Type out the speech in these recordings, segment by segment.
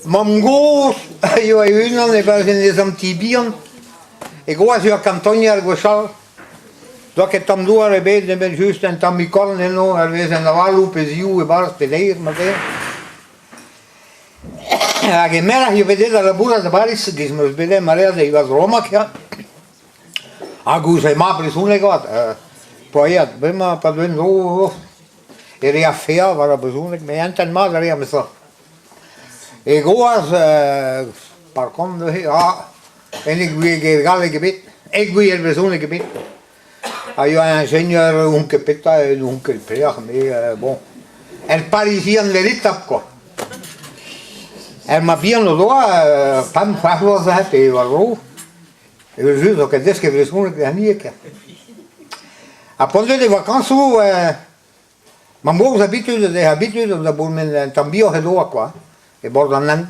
Mamm-gozh a yoa e-unan e-barzh en he zamm ti bihan, e gwaz a oa kantonier gwechall. N'oa ket tamm douar ebet nemet just un tammig korn eno hervez an avaloù pe ziv e-barzh pe deir marteze. Hag e merc'h a yoa bet aet da labourat da Bariz 'giz 'm eus bet em maread e yoa Romak ya. Hag ouzh he mab brezhoneg avat, poa aet bremañ pa deuent dro e rea faeañ war ar brezhoneg met entent mat a rea memestra. E goaz par kont neuze ah en e gwir galleg ebet, e gwir brezhoneg ebet. A yoa ingénieur on ket petra, n'on ket pelec'h, mais bon, er Parisian veritable quoi. Er mab-bihan o doa pemp c'hwec'h vloaz aze pe war-dro. Evel-just 'zo ket desket brezhoneg hiniek. Ha p'on deuet e vakañsoù mamm-gozh abitud ez abitud da bourmen un tamm bioc'h edo kwa, e bord an hent.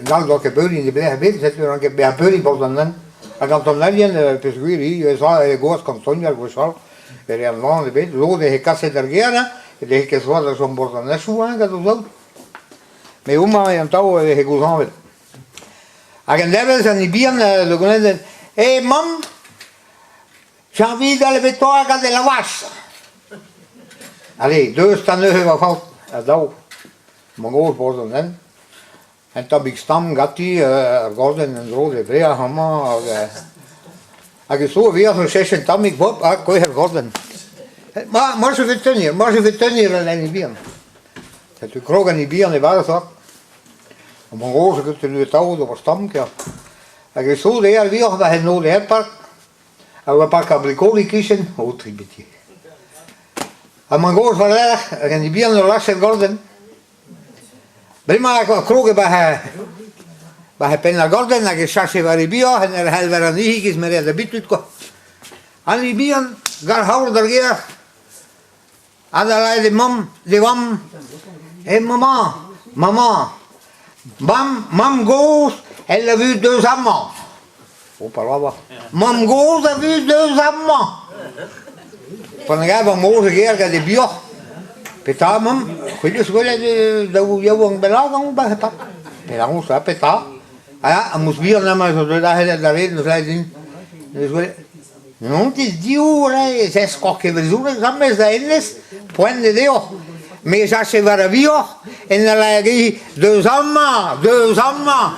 N'hall doa ket beuriñ e lec'h ebet, setu n'on ket bezañ beuriñ bord an hent. Ha gant an alien peogwir hi ez a e gozh kantonial gwechall, e reant van ebet, lod e kaset d'ar gêr, e vehe ket zoaz da chom bord an hentoù hein, gant o zaout. Met homañ eo an taol e vehe gouzañvet. Hag un devezh an bihan zo goulennet Eh mamm, j'ai envie d'aller avec toi regarder la vache. Allez, deus 'ta neuze va faotr, ha dao. Mamm-gozh bord an hent. Un tammig stamm ganti, ur gordenn en-dro d'he breac'h amañ hag hag e zo e vezañ o cheñch un tammig hop ha kouezh ar gordenn. Ma, moi je vais tenir, moi je vais tenir an hini bihan. Setu krog an hini bihan e-barzh avat. Mamm-gozh a glev atav d'ober stamm kea. Hag e sot eo ar vioc'h war en nod er park. Ha war park ar brikoli e-kichen, o tribeti. Ha mamm-gozh war-lerc'h, hag an hini bihan o lâr gordenn. Bremañ e krog e-barzh e penn ar gordenn hag e chache war e bioc'h en ur c'helver anezhi 'giz ma reas abitud kwa. An hini bihan, gar-c'haol d'ar gêr, Ha da lâret d'e mamm, d'e vamm, Eh maman, maman, mamm, mamm-gozh, elle a vu deus amañ. Oh, pas lavar. Mamm-gozh a vu deus amañ. Pa ne gav mamm-gozh e gêr gant e bioc'h. Petra, mamm, c'hwi 'deus gwelet daou yaouank bennak amañ 'ba petra? Penaos, ha petra? Ah, ar mous bihan amañ zo deuet aze da red, 'neus lâret din. 'Neus gwelet. N'on ket div ez eskoc'h kevezourez james da hennezh, poent eo deoc'h. Me 'jache war ar vioc'h en ur lâret deus amañ, deus amañ.